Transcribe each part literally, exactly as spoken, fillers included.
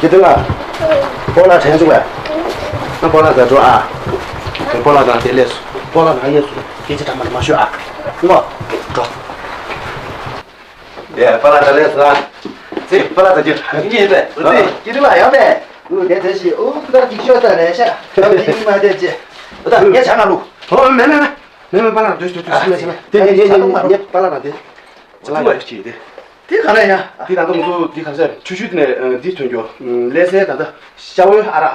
དེ་དེ་ལ། སྤོ་ལགས་དྲན་བྱུང་བས། ང་སྤོ་ལགས་དང་འགྲོ་ཨ། སྤོ་ལགས་དང་དེ་སླེབས་སོང་། སྤོ་ལགས་ནང་སླེབས་སོང་། སྐད་ཆ་དྲང་མོ་མ་ཤོད་ཨ། ངོ་། འགྲོ། ཡ་སྤོ་ལགས་དང་སླེབས་སོང་ཨ། ཙི་སྤོ་ལགས་དང་ཅི། ངེས་པས་ཙི་སྐྱིད་ལ་ཡང་པས། ཨུ་དེ་དེ་ཞིག་ཨུ་ད་ཅིག་ཤོད་ས་རེད་ཤག་ད་མི་མ་དེ་ཅི། ཨུ་ད་ངས་ཆ་ང་ལུ། ཨོ་མེ་མེ་མེ། མེ་མེ་སྤོ་ལགས་དང་འགྲོ་ཞིག་འགྲོ་ཞིག་སུ་མེད་སུ་མེད། དེ་ངས་ངས་ངས་ངས་སྤོ་ལགས་དང་དེ། ཅི་ལ་ཡོད་ཅི་དེ། དེ་ག་རེ་ཡ། དེ་ད་ལྟ་ང་ཚོ་དེ་ག་ཚད་ཆུ་ཤུལ་དེ་ནས་ཨ་འདི་ཐོན་རྒྱུ། ཨ་ཀླད་སའི་ད་ལྟ་ཤ་བོའི་ཨ་རག་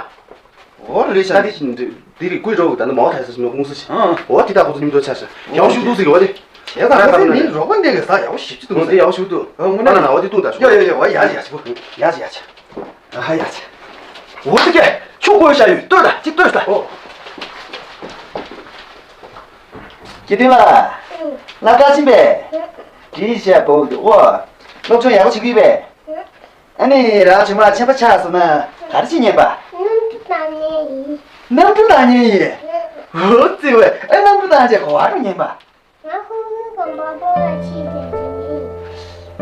འོ་རེད་ཤག་ད་དེ་དེ་རིགས་བརྐོས་འགྲོ་གི། ད་ལྟ་མའོ་ཐའི་སི་མི་ཁུངས་སི་ཞིག་ཨ། འོ་དེ་ད་ཁོ་ཚོ་མཉམ་དུ་ཆ་ཤག་ཡག་ཤུགས་འདུག་ཟེར་གི་འོ་དེ། དེ་ད་ཁོ་ཚོ་མི་རོགས་པ་འདྲ་གི་ཟ་ཡག་ཤུགས་འདུག་འོ་དེ་ཡག་ཤུགས་འདུག་ཨ་དངོས་གནས་ན་འོ་དེ་བཏུང་ད་ཤོག་ཡ་ཡ་ཡ་འོ་ཡ་ཡ་ཡ་ཡ་ཡ། ཨ་ཧ་ཡ་ཆ། འོ་དེ་ཀྱེ། ཆུ་བརྐོས་ཤ་ཡོད་ལྟོས་ད་ཅིག་ལྟོས་ད། ཨོ། སྐྱིད་སྡུག་ལགས། ལགས་ཀ་ཕྱིན་པས། བྲིས་ཤག་བོ་འོ། སློབ་སྦྱོང་ཡག་པོ་བྱེད་ཀྱི་པས། ཨ་ནི་རང་ཇོ་མོ་ལ་ཆད་པ་ཆགས་སོང་ན་ག་རེ་བྱེད་ཉན་པ། གནམ་གྲུ་བཏང་ཉན་ཡིན། གནམ་གྲུ་བཏང་ཉན་ཡིན། འོ་ཙི་བས་ཨ་གནམ་གྲུ་བཏང་བྱས་ག་པར་འགྲོ་ཉན་པ། ང་ཧུ་ཧུ་གི་མ་པོ་ལ་ཁྲིད་བསྡད་ཀྱི་ཡིན།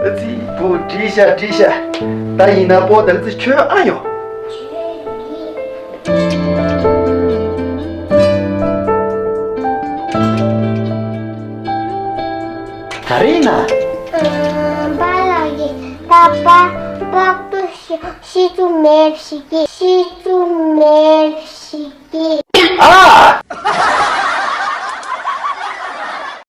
ཨ་ཙི་བུ་བྲིས་ཤག་བྲིས་ཤག་ད་ཡིན་ན་པོ་ད་ཙི་ཁྱོད་ཨ་ཡོང་། ཁྱོད་ཡིན། ག་རེ་ཡིན་ན། ཨ་པཱ་ལགས་ཀྱིས་ད་པཱ་པཱ་ཏུ་ཤི་ཤི་ཙུ་མེབ་ཤི་ཀི་ཤི་ཙུ་མེབ་ཤི་ཀི། ཨ།